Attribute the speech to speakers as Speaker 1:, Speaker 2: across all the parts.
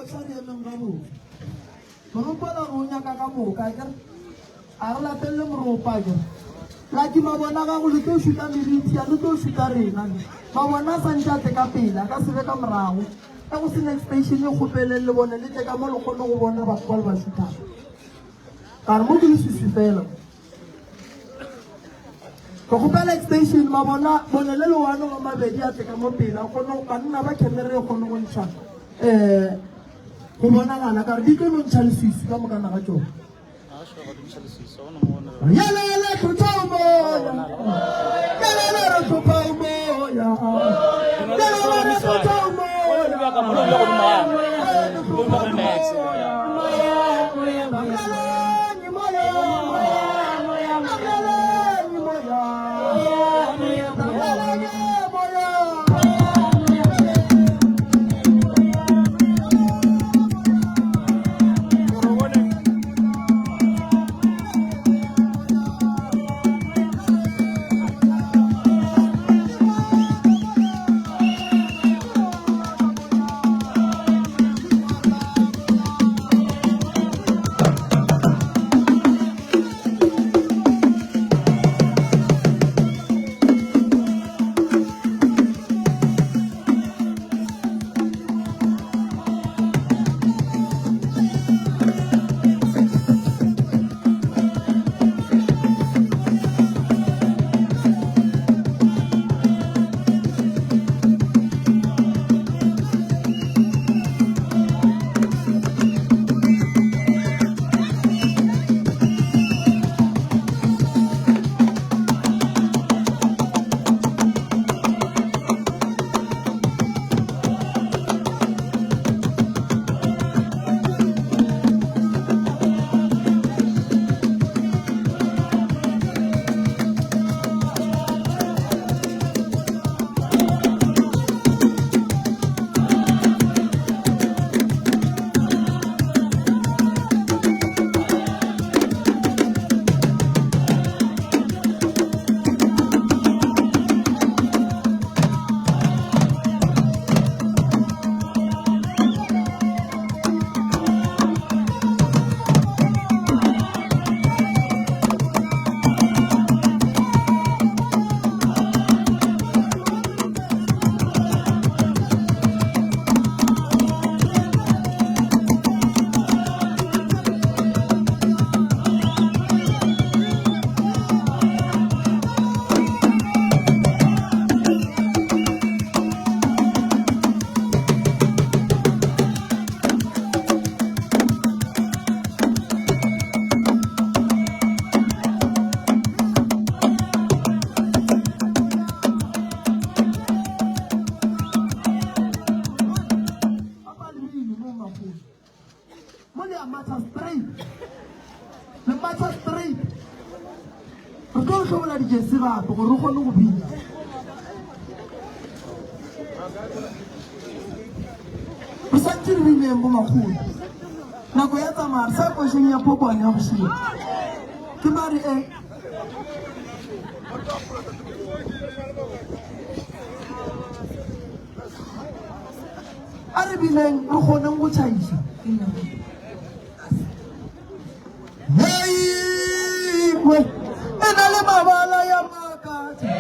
Speaker 1: dikoša di emeng gabotse. Moropola re o nyaka ka moka akere? A re latelele moropa akere? Lucky mabona a gago le tlo šuta meriti a le tlo šuta rena ne. Mabona a santše a tle ka pele a ka se be ka morago. Ge go se next station e kgopeleng le bone le tle ka mo le kgone go bona batho ba le ba šutago. Ka re mo ke leswiswi fela. Ke kgopela extension mabona bone le le one go mabedi a tle ka mo pele a kgone banna ba camera e kgone go ntšha um go bonagala ka re di tlo no ntšha leswiswi ka mokana ga tšona. Yelele hlopha moya. Yelele re hlopha moya. Yelele re hlopha moya. Mo le a matha straight. Le matha straight. Re tlo hlobola dijesi gape gore re kgone go bina. Re santse re bineng bo makgolo. Nako ya tsamaya re sa košeng ya phokwane ya go šia. Ke mare e. A re bineng re kgoneng go tšhaiša. Hei, e na le mabala ya makatša.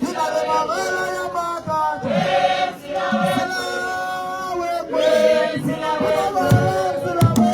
Speaker 1: E na le mabala ya makatša. Selawe, selawe, selawe.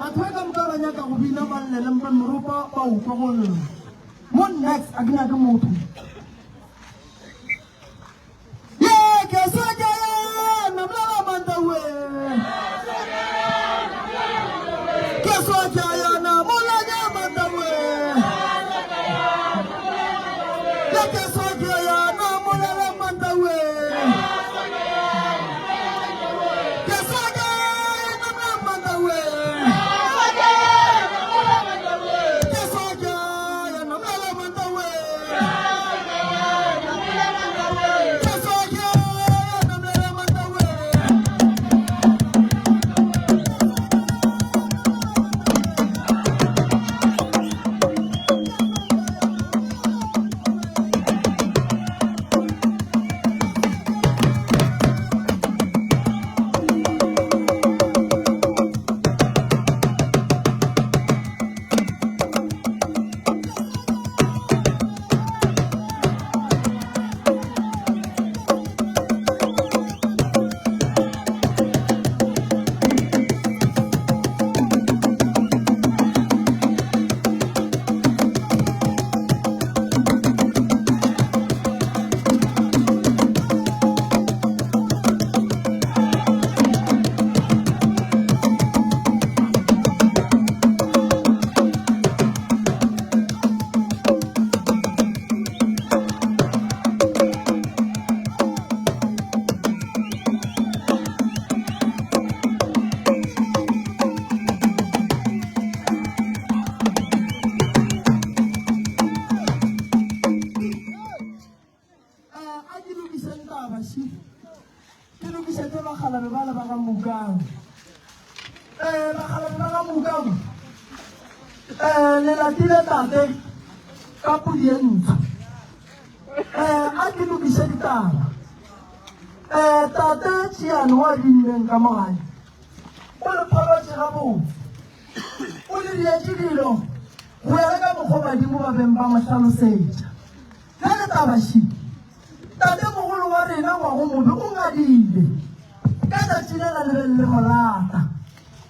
Speaker 1: Batho ba ka moka ba nyaka go bina ba llele mpe moropa ba utlwa go lla. Mo next a ke nyake motho. Ye ke se ke yena mlala mantawe. Ke se ke yena molanya mantawe. Ye ke se ke yena molala mantawe. Ke se ke yena mlala mantawe. Ke se ke yena mlala mantawe. A ke lokišeng taba še, ke lokišetše bakgalabe bale ba ga Mokang. Eh, bakgalabe ba ga Mokang, eh, le latile tate ka pudi ye ntsho. Eh, a ke lokiše ditaba. Eh, tate Tšiane wa binneng ka mo gae, o le pholotše gabotse. O le dietše dilo go ya le ka mokgwa badimo ba beng ba mo hlalosetša. Bjale taba še, tatemogolo wa rena ngwagomobe o ngadile ka tšatši lela le beng le mo lata,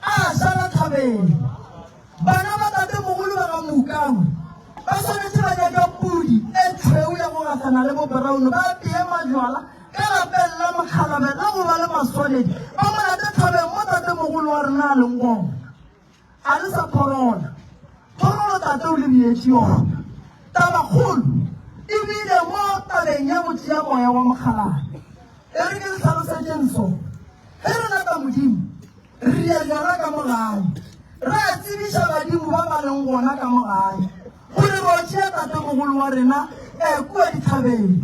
Speaker 1: a šala thabeng. Bana ba tatemogolo ba ga Moukangwe ba swanetše ba nyaka pudi e tšhweu ya go gahlana le bo-brown, ba apee majwala ka lapeng la mokgalabje la go ba le maswanedi, ba mo late thabeng mo tatemogolo wa rena a leng gona. A le sa phorola. Phorolo tate o le beetše yona. Tabakgolo e bile mo tabeng ya go tšea moya wa mokgalabje. E re ke le hlalosetšeng so. Ge re lata Modimo, re ya jwala ka mo gae. Ra tsebiša badimo ba ba leng gona ka mo gae gore ro tšea tatemogolo wa rena eh, kua dithabeng.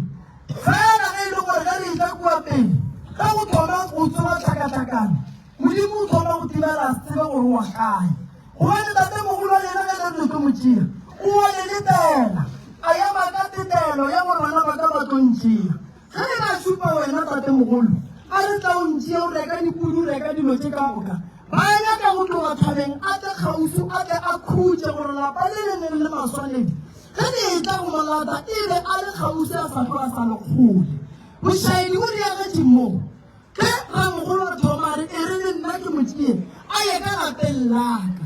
Speaker 1: Fela ge e le gore ge re etla kua pele, ge go thoma go tsoga tlhakatlhakano, Modimo o thoma go timela a se tsebe gore o wa kae. Gobane tatemogolo wa lena ge le re le tlo mo tšea, o a le letela, a ema ka tetelo ya gore bana ba ka ba tlo ntšea. Ge e ba šupa wena tatemogolo, a re tla o ntšea o reka dipudi o reka dilo tše ka moka. Ba nyaka go tloga thabeng a tle kgauswi a tle a khutše gore lapa le le neng le maswanedi ge le etla go mo lata e be a le kgauswi a sa hlwe a sa le kgole. Bošaedi bo diagetše mo. Ge ramogolo a thoma a re, E re le nna ke mo tšee a ye ka lapeng la ka.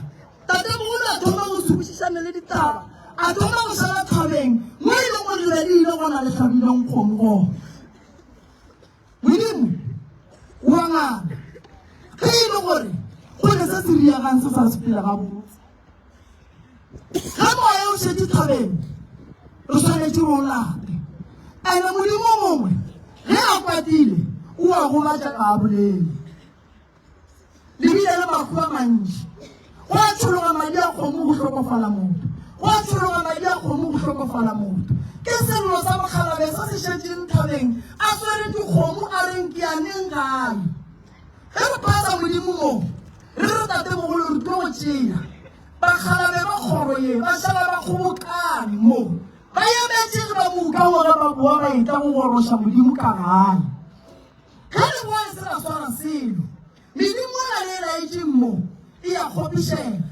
Speaker 1: Tatemogolo a thoma go se kwešišane le ditaba, a thoma go šala thabeng mo e lego gore le be le ile gona le hlabileng kgomo gona. Modimo o a ngala ge e le gore go ne se se riegang se sa sepele gabotse. Ge moya o šetše thabeng, re swanetše re o late. Ene Modimo mongwe ge a kwatile o a gobatša ga a bolele. Le bile le mahu a mantši. Go a tšhologa madi a kgomo go hlokofala motho. Go a tšhologa madi a kgomo go hlokofala motho. Ke sello sa mokgalabje se se šetšeng thabeng a swere dikgomo a reng ke ya neng gae. Ge re phasa Modimo mo, re re Tatemogolo re tlo go tšea. Bakgalabje ba kgoro ye ba šala ba kgobokane mo, ba emetše ge ba moka gore ba boa ba etla go goroša Modimo ka gae. Ge le boa le se la swara selo, medimo yela le e laetšeng mo e a kgopišega.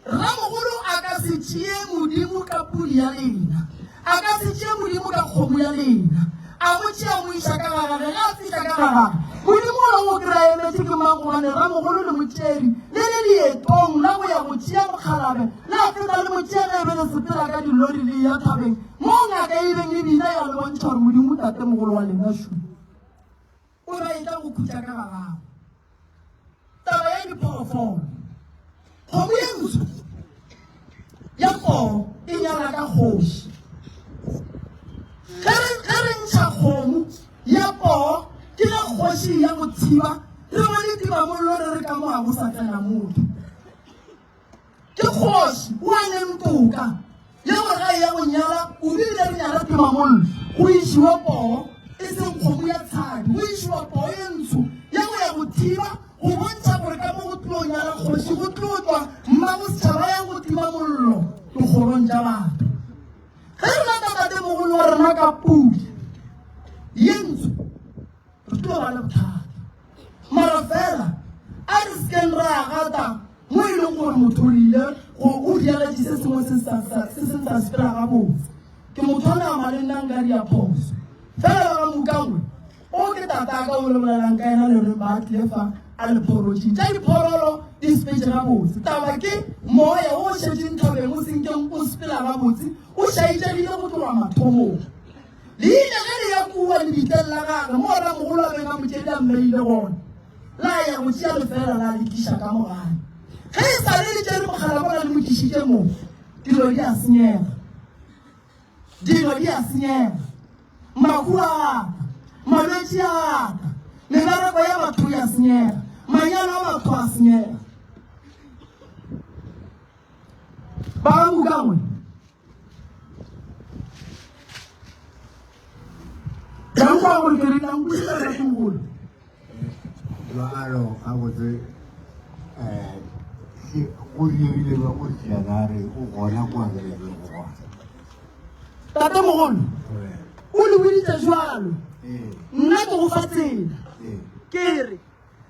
Speaker 1: Ramogolo a ka se tšee Modimo ka pudi ya lena, a ka se tšee Modimo ka kgomo ya lena, a mo tšea mo iša ka ga gage. Ge a fihla ka ga gage, Modimo o re o kry-a emetše ke mang? Gobane Ramogolo le mo tšere le le leetong la go ya. mokgalabje, la feta le mo tšea ge e be le sepela ka dilori le eya thabeng moo ngaka e beng e bile ya le bontšha gore Modimo Tatemogolo wa lena šo o be a etla go khutša ka ga gagwe. Taba ya diphoofolo. Kgomo ye ntsho ya poo e nyala ka kgoši. Ge re ge re ntšha kgomo ya poo ke ge kgoši ya go thiba re bone timamollo re re ka mo ga go sa tsena motho. Ke kgoši o a neng toka ya gore ga e ya go nyala o bile re nyala timamollo go išiwa poo e seng kgomo ya tshadi go išiwa poo ye ntsho ya go ya go thiba go bontšha gore ka mo go tlo nyala kgoši go tlo tšwa mmago setšhaba ya go tima mollo dikgorong tša batho. Ge re lata tatemogolo wa rena ka pudi ye ntsho re tlo ba le bothata. Mara fela a re sekeng ra gata mo e leng gore motho o rile go o dialetše se sengwe se sa se se sa sepela gabotse. Ke motho wa nama le nna nka dia phoso. Fela ba ga Mokangwe O ke tataka o le bolelang ka yena le reng ba tlile fa a le phorotše. Tša diphororo di sepetše gabotse. Taba ke moya wo o šetšeng thabeng o senkeng o sepela gabotse, o šaetšegile go tloga mathomong. Le ile ge le ya kua lebitleng la gagwe moo ramogolo a beng a mo tšeile a mmeile gona, la ya go tšea lefeela la le tliša ka mo gae. Ge e sa le le tšere mogala mola le mo tlišitše mo, dilo di a senyega. Dilo di a senyega, mahu a ata, malwetši a ata, mebereko ya batho ya senyega, manyalo a batho a senyega. Ba bukangwe ka nkwa gore ke re la nkwešiša ratomogolo.
Speaker 2: Jwalo gabotse um go diregile ba go tšea re o gona kwa re lego gona.
Speaker 1: Tatemogolo o le boditše jwalo, nna ke go fa tsela. Ke re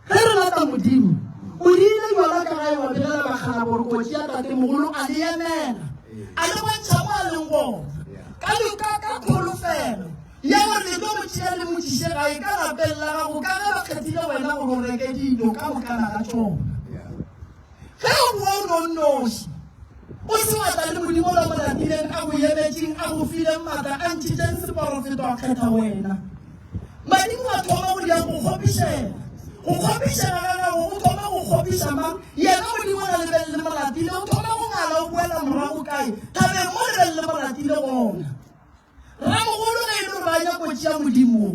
Speaker 1: ge re lata Modimo, o rile jwala ka gae wa begela bakgalabo gore kotsi ya tatemogolo a le emela, a le bontšha mo a leng gona ka ka kholofelo ya gore le tlo mo tšea le mo tšiše gae ka lapeng la gago ka ge ba kgethile wena gore o reke dilo ka mokana ga tšona. Ge o boa o no nnoši, o se wa tla le Modimo la mo lapileng a go emetšeng a go fileng maatla a ntšhitšeng seporofeto a kgetha wena. Madimo a thoma go dia go kgopišega. Go kgopišega ga gago go thoma go kgopiša mang? Yena Modimo la lebeng le mo lapile o thoma go ngala o boela morago kae? Thabeng mo lebeng le mo ratile gona. Ramogolo ge e le gore ba nyako tšea Modimo wo,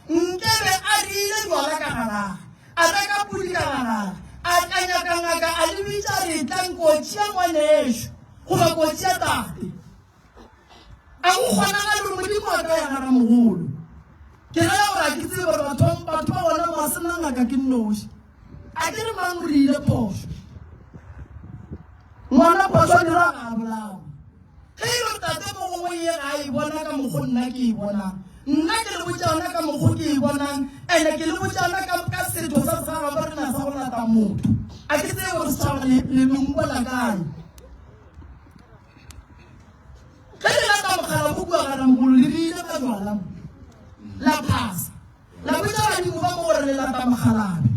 Speaker 1: nke be a diile jwala ka gagage, a reka pudi ka gagage, a tla nyaka ngaka a le bitša re etlang ko tšea ngwanešo goba ko tšea tate. A go kgonagale gore Modimo a ka ya ga ramogolo. Ke raya gore a ke tsebe gore batho batho ba gona mo a sena ngaka ke nnoši. A ke re mang o diile phošo. Ngwana phošo a dira ga a bolawe. Ge e le tate mogongwe ye ga a e bona ka mokgo nna ke e bonang, nna ke le botša yona ka mokgo ke e bonang, ene ke le botša yona ka, ka setho sa segagabo rena sa go lata motho. A ke tsebe gore setšhaba le, le, le mpona kae. Ge le lata mogala mo kua ga Ramogolo, le rile ka jwala mo, la phasa. La botša badimo ba mo gore le lata mokgalabje.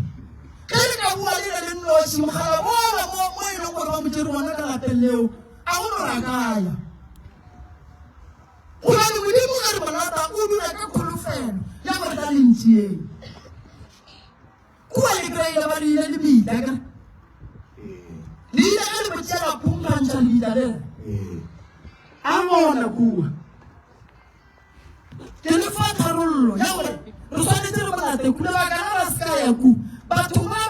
Speaker 1: Ge le ka bua le le le nnoši, mokgalabje ola mo, mo e leng gore ba mo tšere gona ka lapeng leo, a go no ra kaya. Gobane Modimo ge re mo lata, o dula ka kholofelo ya gore tla le ntšeeng. Kua le kry-ile ba le ile lebitla, akere? Le ile ge le mo tšea la phumphantšha lebitla lela. A bona kua. Ke le fa tharollo ya gore re swanetše re balate ku. Lebaka la ra se ka ya ku. Batho ba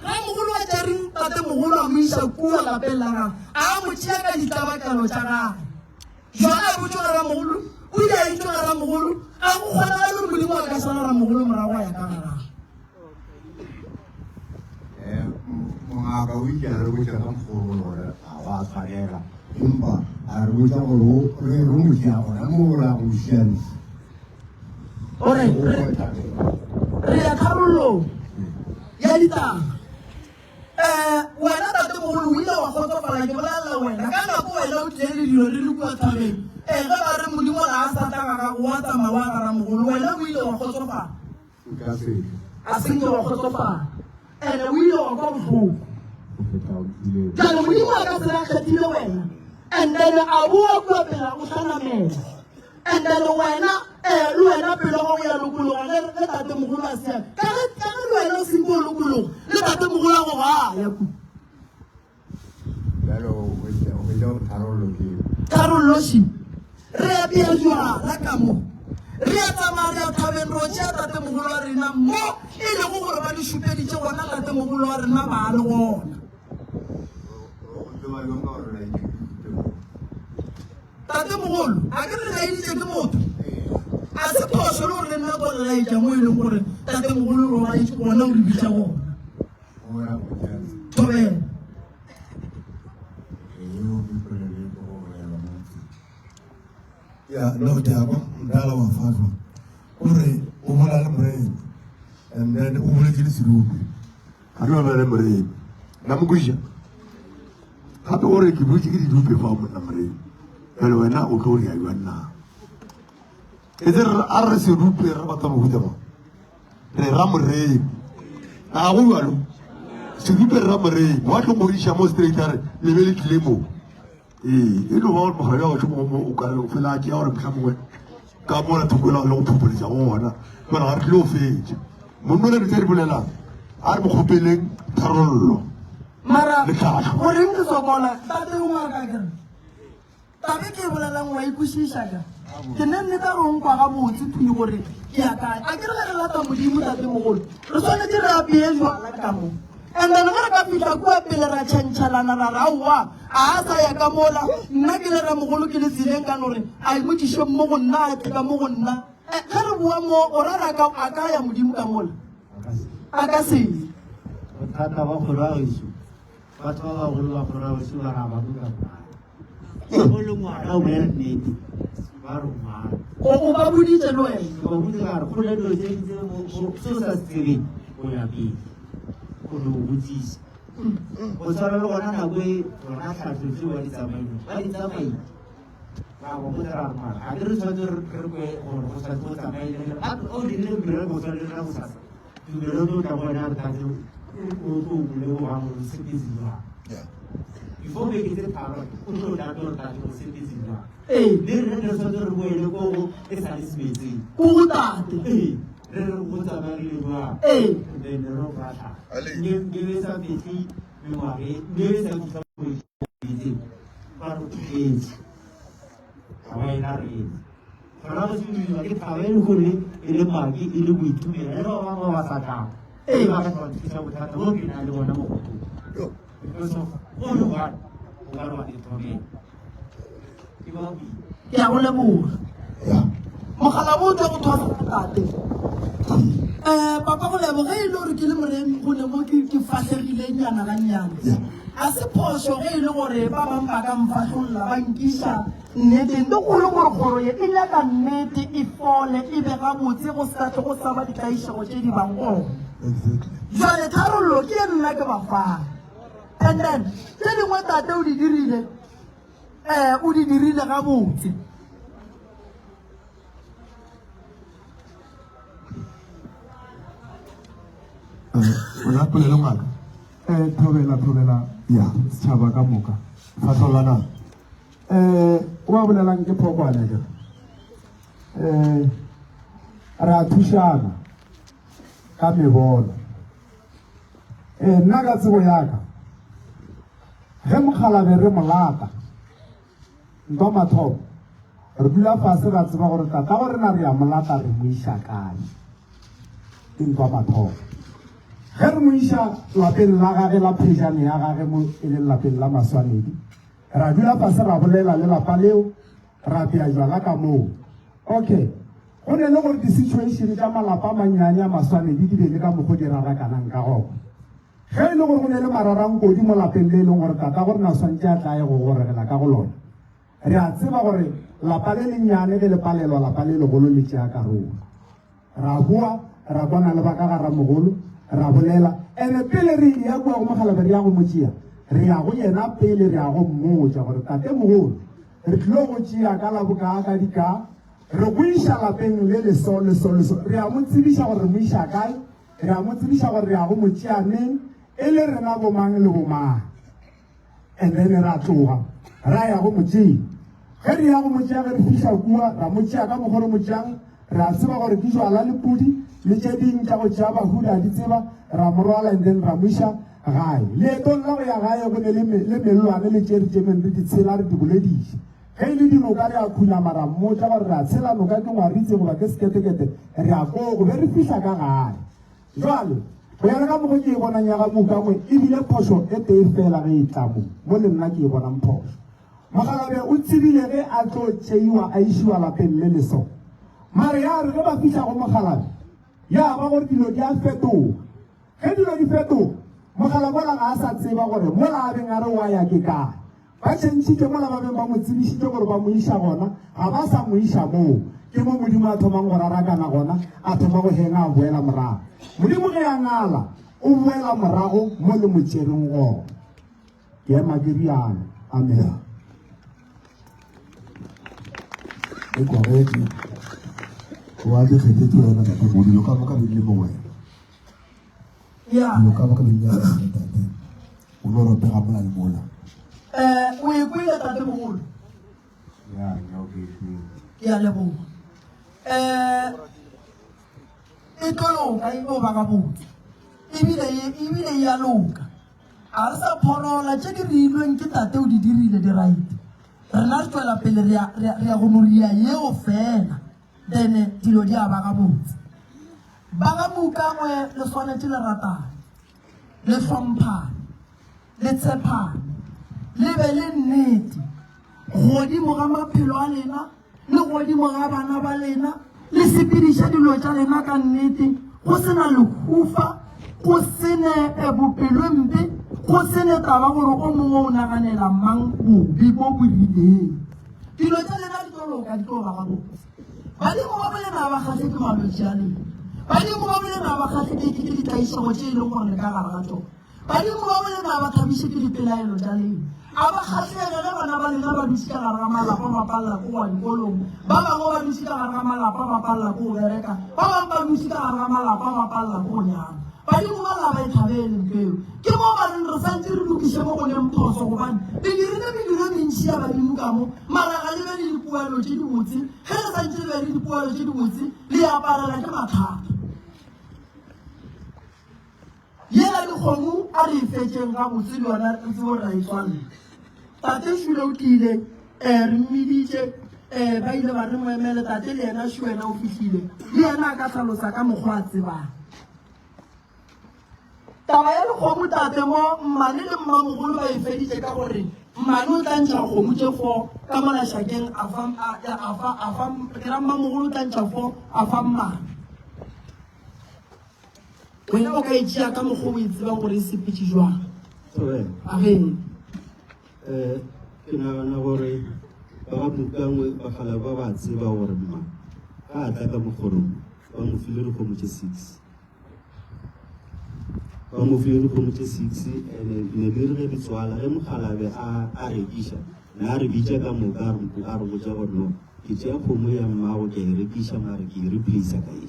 Speaker 1: ramogolo wa tšereng tatemogolo a mo iša kua lapeng la gagwe, a mo tšea ka ditlabakelo tša gagwe. Jwale a botšwa ga ramogolo, o ile a itšwa ga ramogolo, a go kgonagale gore Modimo a ka šala ramogolo morago a ya ka ga gagwe.
Speaker 2: Mongaka o ile a re botša ka mokgwa gore ga wa tshwanela, empa a re botša gore re re mo tšea gona mo re ya go siamisa.
Speaker 1: Gore re ya tharollong ya ditaba. Um wena tatemogolo o ile wa kgotsofala, ke bolelela wena ka nako wena o tlile le dilo re le kua thabeng. Ee, ge ba re Modimo ga a sa tla ga gago wa tsamaya wa ga ramogolo, wena o ile wa kgotsofala.
Speaker 2: Nka se.
Speaker 1: A se nke wa kgotsofala. Ene o ile wa kwa bohloko.
Speaker 2: Go feta o tlile.
Speaker 1: Bjale Modimo a ka se re a kgethile wena and then a boa kua pele a go hlanamela and then wena eh le wena pelo ya gago ya lokologa ge ge tatemogolo a se ya ka ge ka ge le wena o senke o lokologa le tatemogolo a go ga a ya kua.
Speaker 2: Bjalo o hwetša o hwetša gore tharollo ke eo.
Speaker 1: Tharollo še, re apea jwala ka mo, re a tsamaya re ya thabeng ro tšea tatemogolo wa rena mo e lego gore ba le šupeditše gona tatemogolo wa rena ba le gona.
Speaker 2: O tseba bjang ka gore laetšwe ke mohuta wo?
Speaker 1: Tatemogolo, a ke re laeditše ke motho? A se phošo le gore le nna ko le laetša mo e leng gore tatemogolo o robaletše gona o re bitša gona. Thobela.
Speaker 2: Ya nna go taba mdala wa fatlwa o re o bola le moremi and then o boletse le serupe ga re bola le moremi nna mo kweša gape o re ke botse ke didupe fa monna moremi jale wena o tlo ria jwa nna e tse a re serupe re batla mohuta mang Re ra moremi. A go jalo? Serupe re ra moremi. Wa tlo ngodiša mo straight a re le be le tlile mo. Ee, e no ba gore mogala wa gašo mo o ka re o fela a tšea gore mohla mongwe ka mola thoko la le go phopholetša go gona mara ga re tlile go fetša. Monna o le tse di bolelang a re mo kgopeleng tharollo.
Speaker 1: Mara
Speaker 2: Le tlhahlo.
Speaker 1: goreng ke sokola tate o ngaka ke re Taba e ke e bolelang wa e kwešiša ka? Ke ne nneta re o nkwa gabotse thwi gore ke ya kae. A ke re ge re lata Modimo, Tatemogolo, re swanetše re apeye jwala ka mo. And then ge re ka fihla kua pele ra tšhentšhelana ra re aowa, a a sa ya ka mola, nna ke le ramogolo ke le tseleng ka no re a e mo tliše mo go nna, a tle ka mo go nna. Eh, ge re boa mo, o ra re a ka, a ka ya Modimo ka mola? A ka se ye.
Speaker 3: Bothata ba kgoro ya gešo, batho ba bagolo ba kgoro ya gešo ba re ga ba kwe ka ngwana. O le ngwana o bolela nnete, ba re ngwana.
Speaker 1: O ba boditše le wena.
Speaker 3: Ke ba boditše ka re go na dilo tse tse se o sa se tsebeng o ya pele o no botsisa. Go tshwana le gona nako e gona tlhahlo tseo ba di tsamaile ba di tsamaile ra ba botsa ra re mara ga ke re tshwanetse re kwe gore go tshwanetse go tsamaile gape o dirile mmereko o tshwanetse re bosasa tumelo tlo tla go wena re tate o tlo o leboga gore o sepetse jwang before beke tse tharo o tlo tla tlo re tate o sepetse jwang
Speaker 1: Ee.
Speaker 3: le rena ne re tshwanetse re boele ko go e sa le semetseng
Speaker 1: Ko go tate.
Speaker 3: ee re re go tsamaile jwang
Speaker 1: Ee.
Speaker 3: then re go batla nke be sa fitlhe mengwaga nke be sa fitlha metseng ba re tletse ga ba ena re Gona go simololwa ke thabo e le gore e le maki e le boitumelo le ba bangwe ba ba sa tlang ee ba ka tla thusa bothata bo ke nang le bona mo godimo because of o le one o ka re wa ithomela ke ba boima
Speaker 1: Ke a go leboga. Mogala bo o tla go thwasa tate. Eh papa go lebo ge e le gore ke le moremi go ne mo ke ke fahlegile nyana ga nyana. A se phošo ge e le gore ba bang ba ka mfahlolla ba nkiša Nnete, le go le gore kgoro ye e nyaka nnete e fole e be gabotse go sa tle go sa ba ditlaišego tše di bang gona. Jwale tharollo ke ye nna ke ba fang. And then tše dingwe tate o di dirile, eh o di dirile gabotse.
Speaker 2: O na polelo ngaka?
Speaker 4: Eh, thobela thobela
Speaker 2: Ya.
Speaker 4: setšhaba ka moka.
Speaker 2: Fahlolla na?
Speaker 4: Eh, o a bolelang ke phokwane ke. Eh, re a thušana ka mebono. Eh, nna ka tsebo ya ka, ge mokgalabe re molata, ntwa mathomo, re dula fase ra tseba gore tatago rena re a molata re mo iša kae. Ke ntwa mathomo. Ge re mo iša lapeng la gage la phejane ya gage mo e leng lapeng la Maswanedi, Ra dula fase ra bolela le lapa leo, ra bea jwala ka moo. Okay, go ne le gore di-situation tša malapa a mannyane a maswanedi di be le ka mokgo di rarakanang ka gona. Ge e le gore go ne le mararankodi mo lapeng le e leng gore tatago rena swantše a tla ye go goregela ka go lona, re a tseba gore lapa le lennyane ge le palelwa lapa le legolo le tšea karolo. Ra boa, ra kwana le ba ka ga ramogolo, ra bolela. Ene pele re eya kua go mokgalabje re ya go mo tšea, re ya go yena pele re ya go mmotša gore, Tatemogolo, re tlilo go tšea ka la bokaa ka dikaa, re go iša lapeng le le so le so le so. Re a mo tsebiša gore re mo iša kae, re a mo tsebiša gore re ya go mo tšea neng. E le rena bomang le bomang. And then ra tloga ra ya go mo tšea. Ge re ya go mo tšea, ge re fihla kua, ra mo tšea ka mokgwa re mo tšeang, re a tseba gore ke jwala le pudi le tše ding tša go tšea bahu re a di tseba, ra mo rwala and then ra mo iša gae. Leetong la go ya gae go ne le, le mellwane le tše re tšemeng re di tshela re di bolediša. Ge e le dinoka re a khunama ra mmotša gore re a tshela noka ke Ngwaritse goba ke Seketekete, re a koo go be re fihla ka gae. Bjale, go ya le ka mokgo ke e bonang ya ga Mukangwe, e bile phošo e tee feela ge e tla mo, mo le nna ke e bonang phošo. Mokgalabje o tsebile ge a tlo tšeiwa a išiwa lapeng le leso. Mare ya re ge ba fihla go mokgalabje, ya ba gore dilo di a fetoga. Ge dilo di fetoga, mokgalabje ola ga a sa tseba gore mola a beng a re wa ya ke kae. Ba tšhentšhitše mola ba beng ba mo tsebišitše gore ba mo iša gona, ga ba sa mo iša moo. Ke mo Modimo a thomang go rarakana gona, a thoma go henga a boela morago. Modimo ge a ngala, o boela morago mo le mo tšereng gona. Ke ema ke rialo. Amen.
Speaker 2: E kwagetše wa ke kgethetše wena tate mo dilo ka moka di le mo wena.
Speaker 1: Ya.
Speaker 2: Dilo ka moka di le mo wena tate. O no ropega mola le mola.
Speaker 1: Eh, o e kwele tate mogolo?
Speaker 5: Ya, nna o ke e kwele.
Speaker 1: Ke a leboga. Eh, e tlo loka, e tlo ba gabotse. Ebile e, ebile e a loka. A re sa phorola tše di reilweng ke tate o di dirile di right. Rena re tšwela pele re ya, re ya, re ya go no ria yeo fela. Then dilo di a ba gabotse. Ba ga Mukangwe le swanetše le ratane. Le hlomphane, le tshepane, le be le nnete godimo ga maphelo a lena le godimo ga bana ba lena, le sepediše dilo tša lena ka nnete, go se na lehufa, go se ne eh, bopelompe, go se ne taba gore o mongwe o naganela mang bobe bo bo rileng. Dilo tša lena di tlo loka, di tlo ba gabotse. Badimo ba bolena ga ba kgahle ke malwetši a lena. Badimo ba bolena ga ba kgahle ke ke ditlaišego tše e leng gore le ka gare ga tšona. Badimo ba bolena ga ba thabiše ke dipelaelo tša lena. A ba kgahlege ge bana ba lena ba dutše ka gare ga malapa ba palela ke go ya dikolong, ba bangwe ba dutše ka gare ga malapa ba palela ke go bereka, ba bangwe ba dutše ka gare ga malapa ba palela ke go nyala. Badimo ba lla ba e thabele ntho eo. Ke mo ba reng re santše re lokiše mo go leng phoso gobane le dirile mediro e mentši ya badimo ka mo, mara ga le be le dipoelo tše dibotse. Ge le santše le be le dipoelo tše dibotse, le aparela ke mathata. Yela dikgomo a re e fetšeng gabotse le yona re tsebe gore ra e tswalela. Tate Šule o tlile, um re mmiditše, um ba ile ba re mo emele, tate le yena šo wena o fihlile, le yena a ka hlalosa ka mokgwa a tsebang. Taba ya dikgomo tate mo mmane le mmamogolo ba e feditše ka gore mmane o tla ntšha kgomo tše fo ka mo lešakeng a fa a fa a fa ke ra mmamogolo o tla ntšha fo a fa mmane. Wena o ka e tšea ka mokgwa o e tsebang gore e sepetše jwang.
Speaker 6: Ageng. Eh, ke nagana gore ba ga Mukangwe bakgala ba ba tseba gore mma ga a tla ka mokgorong ba mo file dikgomo tše six ba mo file dikgomo tše six ene ne di re ge di tswala ge mokgalabe a a rekiša ne a re bitša ka moka a re a re botša gore no ke tšea kgomo ya mmago ke a e rekiša mare ke e replace ka e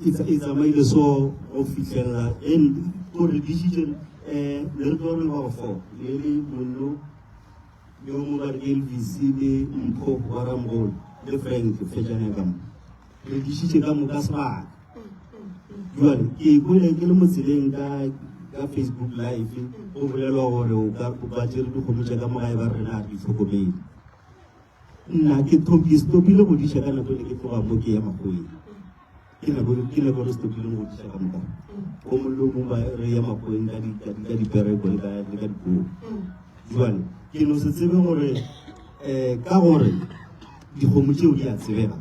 Speaker 6: E tsamaile so go fihlelela ge o re dišitše um ne re tlo re ba go fo le le mollo yo mongwe ba re ke Elvis le Mpho wa Ramogolo le Frank Fetšana ka mo re dišitše ka moka sebaka jale ke kwele ke le mo tseleng ka ka Facebook live go bolelwa gore o ka ba tšere dikgomo tša ka mo gae ba rena a re di tlhokomele Nna ke tho ke stopile go diša ka nako e ne ke tloga mo ke ya makgoweng. Ke nako ke nako re stopile go diša ka moka. O mongwe le o mongwe ba re ya makgoweng ka di ka di ka dipereko le ka le ka dikolo. Jwale ke no se tsebe gore eh ka gore dikgomo tšeo di a tsebega.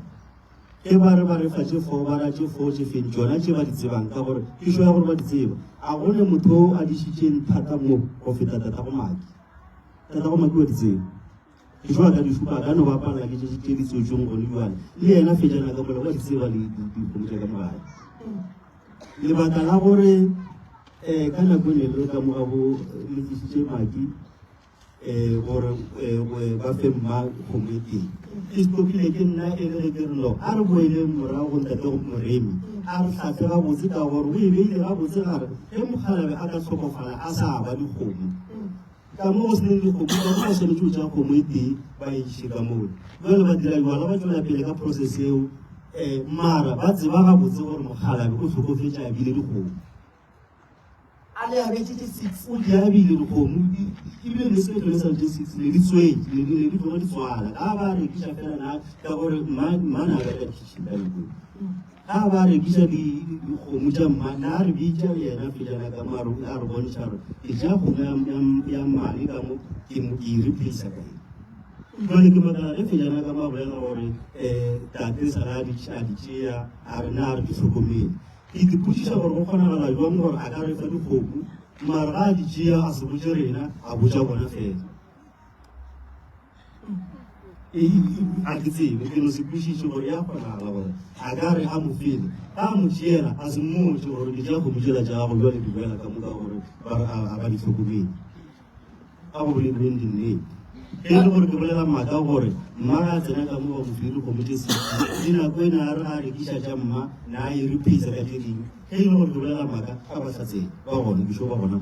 Speaker 6: Ge ba re ba re fa tše fo ba ra tše fo tše feng tšona tše ba di tsebang ka gore ke sure ya gore ba di tseba. A go ne motho o a dišitšeng thata mo go feta tatago Maki. Tatago Maki wa di tseba. Ke tšwa ka di šupa, a ka no ba palela ke tše tše di tswetšweng gone bjale. Le yena Fejana ka mola wa di tseba le dikgomo tša ka mo gae. Lebaka la gore um ka nako e ne le ka mo ga bo le tlišitše maki. um gore um ba fe mma kgomo e tee. Ke stopile ke nna e le ge ke re no a re boeleng morago go ntate Moremi a re hlahle gabotse ka gore o e beile gabotse gare ge mokgalabe a ka hlokofala a sa aba dikgomo ka mo go seneng dikgomo ka mo ba swanetše go tšea kgomo e tee ba e iše ka moo. Bjale ba dira jwala ba tšwela pele ka process eo um mara ba tseba gabotse gore mokgalabe o hlokofetše a bile dikgomo.
Speaker 1: A le abetše tše six.
Speaker 6: O di abile dikgomo, ebile ne se tlhole sa tše six, ne di tswetše, ne di ne di tloga di tswala. Ga ba rekiša fela na ka gore mma mma na bereka kitchen ka nako. Ga ba rekiša di dikgomo tša mma, na re bitša yena pejana ka mo a re a re bontšha gore ke tšea kgomo ya ya ya mmane ka mo ke mo ke e replace ka eng. Jwale ke makala ge pejana ka mo a bolela gore um tate sala a di a di tšea a re na a re di hlokomele. Ke ipotšiša gore go kgonagala bjang gore a ka re fa dikgomo, mara ga a di tšea a se botše rena, a botša bona fela. A ke tsebe, ke no se kwešiše gore ya kgonagala gore a ka re a mo fele, ga a mo tšeela a se mmotše gore ke tšea kgomo tšela tša gago bjale di boela ka moka gore ba re a ba di hlokomele. A go bolelweng dinnete. Ge e le gore ke bolela maaka gore mma ga a tsena ka mo ba mo file dikgomo tše six, le nako e na a re a rekiša tša mma na a e replace ka tše dingwe. Ge e le gore ke bolela maaka a ba hlatsele ba gona, ke sure ba gona.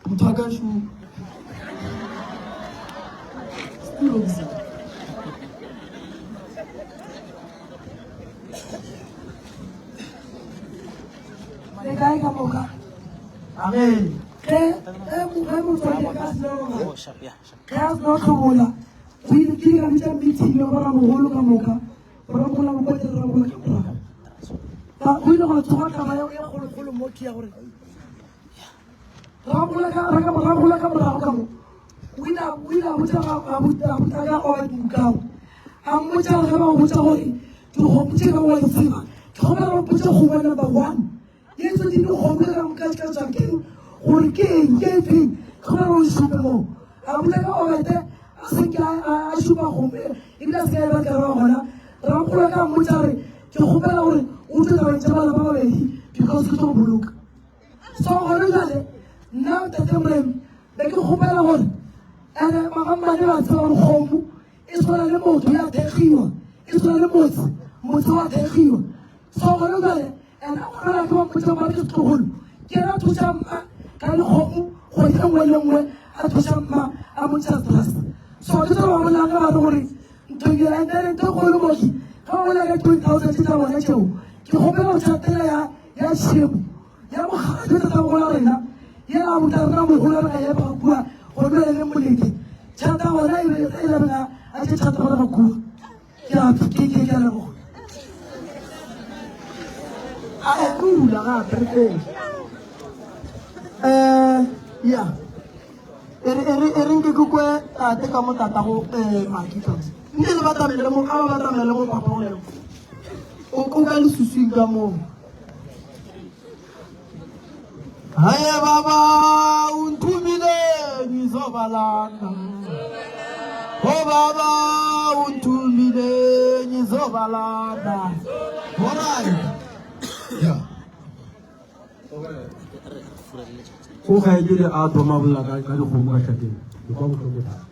Speaker 1: Motho a ka šo. Setulo ke se. Le kae ka moka? Amen. Ge ge ge motswadi a ka seno ge a seno hlobola o ile ke ka bitša meeting ya boramogolo ka moka boramogolo a mokwete le ramogolo ka morago ka go ile gwa tsoga taba e kgolokgolo mo ke ya gore ramogolo ka ramogolo ka morago ka mo o ile o ile a botša a botša ka oa dikao a mmotša ge ba go botša gore dikgomo tše ka wa di tseba ke kgopela go botša kgomo number one Ye tse di dikgomo ka moka ka tšakeng gore ke eng ke efeng ke kgopela go šupe moo a botša ka obete a se ke a šupa kgomo ebile a se ke a eba kera gona ramogolo ka mmotša re ke kgopela gore o tlo tabeng tša malapa mabedi because ke tlo boloka so gone jale nna tate moremi be ke kgopela gore ene magammane ba tseba gore kgomo e tshwana le motho ya thekgiwa e tshwana le motse motse wa thekgiwa so gone jale ena ngwana ke wa mmotsa gore ke setlogolo ke ena thuša mma ka lekgomo kgwedi e nngwe le nngwe a thuša mma a montšha stress so ke tse ba bolelang ge ba re gore ntho e and then ntho e kgolo moki ge ba bolela ka 20,000 tše tsa bona tšeo ke kgopela go tšhatela ya ya tšhemo ya mokgatlo tsa tsa rena yela a botsa rena mogolo re ka epa kua go dula le molete tšhata gona e be e lebega a tše tšhata gona kua Ke a ke ke ke a leboga. A e dula gape re fele. Eh ya. E re e re e re nke ke kwe tate ka mo tata go eh maki ka. Nke le batamele mo a ba batamele mo papa o lego. O o ka lesuswing ka moo. Haye baba unthumile ngizobalanda. Oh baba unthumile ngizobalanda.
Speaker 2: Alright. Yeah.
Speaker 5: O kgaetšedi a thoma bolela ka ka dikgomo ka šakeng ke kwa bohloko thata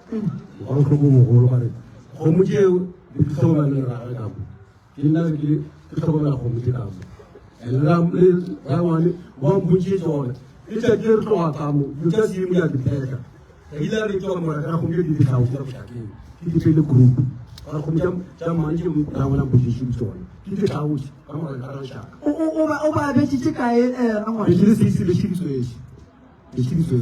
Speaker 5: ke kwa bohloko bogolo ka re kgomo tšeo di tlhokomela le rage ka mo Ke nna ke ke hlokomela kgomo tše ka mo. And ra le rangwane ba mpontšhe tsona. Letšatši le re tloga ka mo, dilo tša seemo di a di phetha. Re ile re tšwa mora ka kgomo tše di ditlhao tša bošakeng. Ke di pele group. Ka kgomo tša tša mmane tše rangwane a mpontšhe tsona. Ke ditlhao tše ka mora ka rashaka.
Speaker 1: O o o ba o ba abetše kae eh rangwane?
Speaker 5: Ke le se le šiditswe. Le šiditswe.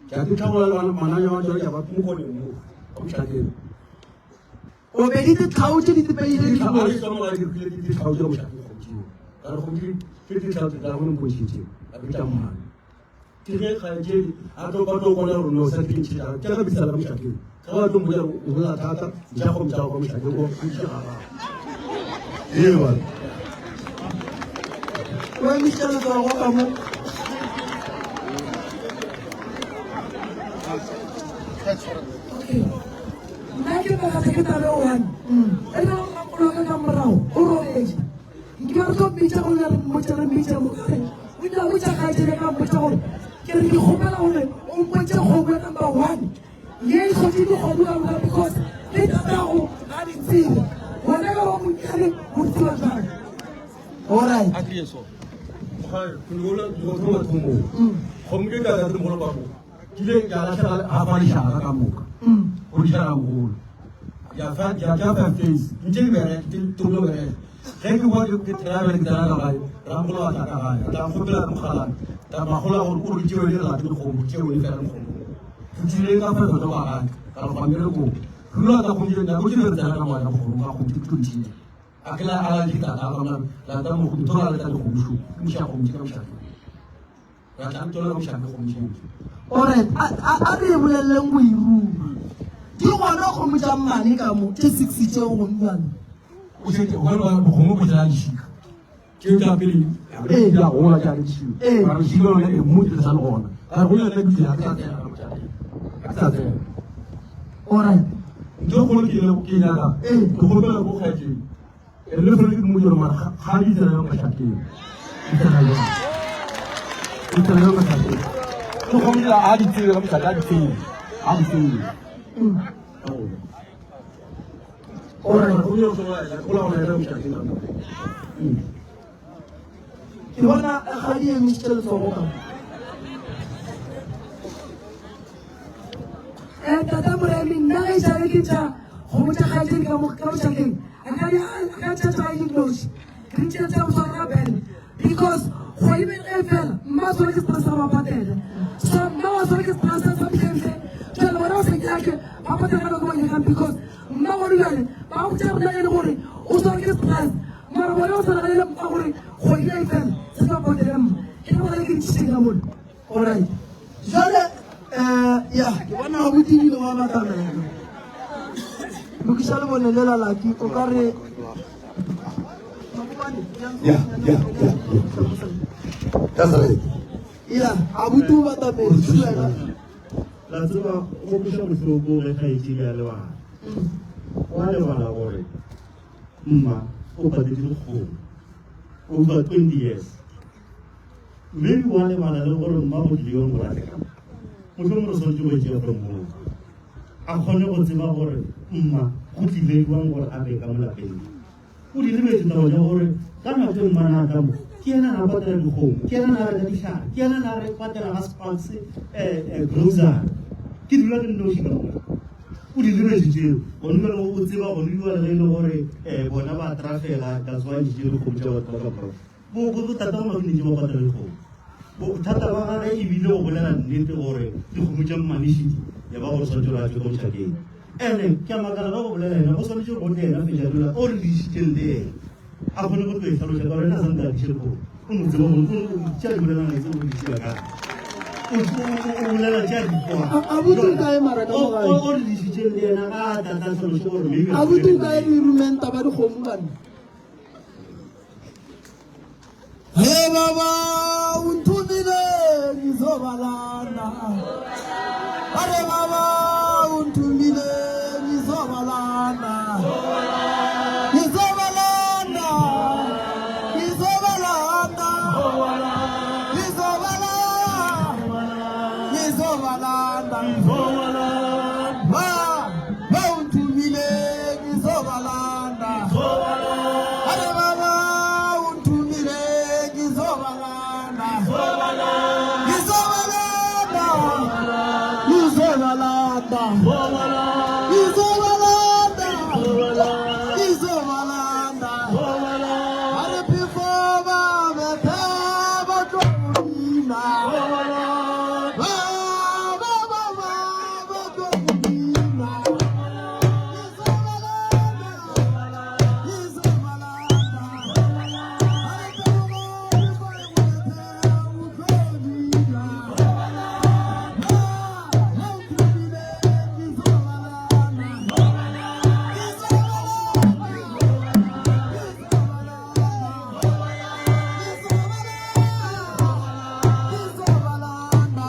Speaker 5: Ke a ditlhagola le mananya wa tsona ke ba mo koneng mo. Ka bošakeng.
Speaker 1: O be di ditlhao tše di tepeile
Speaker 5: ke ge kgaetšedi a tlo ba tlo bona gore no sa dintšhi tša ka bisa ka mošakeng ge ba tlo mpotša o bolela thata ntša kgomo tša ka mošakeng o ntšhe ga gago
Speaker 2: ee bana
Speaker 1: o emišitše letsogo ka mo Okay. Nna ke makatša ke tabe one e le gore mangolo wa ka ka morago o robetše nke re tlo mmitša go re mmotša re mmitša mo kare o ile a botša kgaetšedi ka mmotša gore Ke re ke kgopela gore o mpotše kgomo ya number one ye e hlotše dikgomo ka moka because le tatago ga di tsebe. Wena ka ba monnyane o di tseba jwang? Alright.
Speaker 5: A kry so. Kgomo ke ka tate mogolo ka mo. Ke ile ka latlhega ga fa lešaka ka moka. Go di jala mogolo. Ya fa ya ja fa face. Ntse ke bereka ke tlo bereka. Ge ke boa ke travel ke tsena ka gae, ramogolo wa tla ka gae. A tla nkgopela ke mokgalane. Ta magola gore o re tšeo le late dikgomo tšeo le fela dikgomo. Ke tsile ka fa tlo ka gae. Ka re gwa mmerekong. Rula tla kgomo tšeo nako tšeo re tsena ka moya kgomo ka kgomo ke tlo ntšhile. A ke la ala le tata ka mona la tla mo go thola le tla dikgomo sho. Ke moša kgomo tše ka moša. Ra tla thola moša kgomo tšeo.
Speaker 1: Alright, a re e boleleng go e ruma. Di gona kgomo tša mmane ka mo, tše six tšeo gomme bjale.
Speaker 5: O šetše o ka no kgomo go tšela lešika. Tšeo tša pele di a gola tša lešika. Mara lešika lone e mo le sa le gona. Ka re go yone ke tsela ke sa tsena ka motšana. Ke sa tsena.
Speaker 1: Alright.
Speaker 5: Ntho e kgolo ke ile ke nyaka. Ke kgopela go kgaetšedi. Re le fele ke mo jalo mara ga di tsena yo mashakeng. Di tsena yo. Di tsena yo mashakeng. Ke go mila a di tsebe ka moshaka a di tsebe. A di tsebe.
Speaker 1: Alright.
Speaker 5: Go yo go la go la moshakeng.
Speaker 1: Ke bona ga di emišitše letsogo ka mo. Eh, tata Moremi, nna ge šale ke tša kgomo tša kgaetšedi ka mo ka mošakeng, a ka di a ka tša tša di noši. Re tše tša go tshwana ka bene because kgwedi be e fela mma tshwere ke stress ba patele. So mma wa tshwere ke stress sa mhlemhle. Jwale bona ba sa nyake ba patele ka nako ba nyakang because mma gone jwale ba botša rena e le gore o tshwere ke stress. Mara bona ba sa naganele mma gore kgwedi e fela se ba patele mma. Ke lebaka le ke di tšhitšeng ka mona. Alright. Jwale eh ya ke bona abuti ebile wa batamela. Lokiša lebone lela laki o ka re
Speaker 2: Yeah, yeah, yeah, yeah. That's right.
Speaker 1: Ya, abuti o batametse wena.
Speaker 6: La tseba go kweša bohloko ge kgaetšedi a lebala. Wa lebala gore mma o patetše dikgomo over 20 years. Maybe wa lebala le gore mma go tlile yo morate ka mo. Mohlomongwe re swanetše go e tšea from moo. A kgone go tseba gore mma go tlile jwang gore a be ka mo lapeng. O di lebetše taba tša gore ka nako e mma na tla mo, ke yena na patela dikgomo, ke yena na reka dihlare, ke yena na re patela ga Sparks grocery. Ke dula ke nnoši ka mo. O di lebetše tšeo. Gone jwale o tseba gone jwale ge e le gore bona ba trafela, that's why di tšere dikgomo tša batho ba ka morago. Bo, bo, bothata ba Makinetše ba patela dikgomo. Bothata ba gage e bile go bolela nnete gore dikgomo tša Mmanešidi ya ba gore swanetše gore a tšwe ka mošakeng. Ene ke a makala ka go bolela yena, go swanetše gore go tle yena fetša dula o re le išitšeng le yena a kgone go tlo e hlaloša ka gore yena a sa ntse a diše dikgomo. O no tseba gore o tša di bolelang a itse gore o di tšea kae. O, o, o bolela tša di kwa.
Speaker 1: Abuti o kae mara ka mo gae?
Speaker 6: O, o re le išitšeng le yena ga a tla tla hlaloše gore maybe a
Speaker 1: Abuti o kae le rumenta ba dikgomo banna? Hey baba unthumile ngizobalanda. Are baba unthumile ngizobalanda. Ngizobalanda. Ngizobalanda. Ngizobalanda. Ngizobalanda. Ba ba unthumile ngizobalanda. Are baba unthumile ngizobalanda. Ngizobalanda. Ngizobalanda. Ngizobalanda. Ngizobalanda. Are phefo ba bethe ba tlo bina. Ba ba ba ba ba tlo bina. Ngizobalanda. Ngizobalanda. Are phefo ba bethe o tlo bina. Ba ba unthumile ngizobalanda. Ngizobalanda. Ngizobalanda.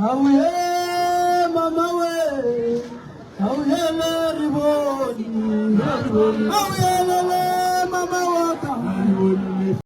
Speaker 1: Auye mama we, auyele re bone, auyele.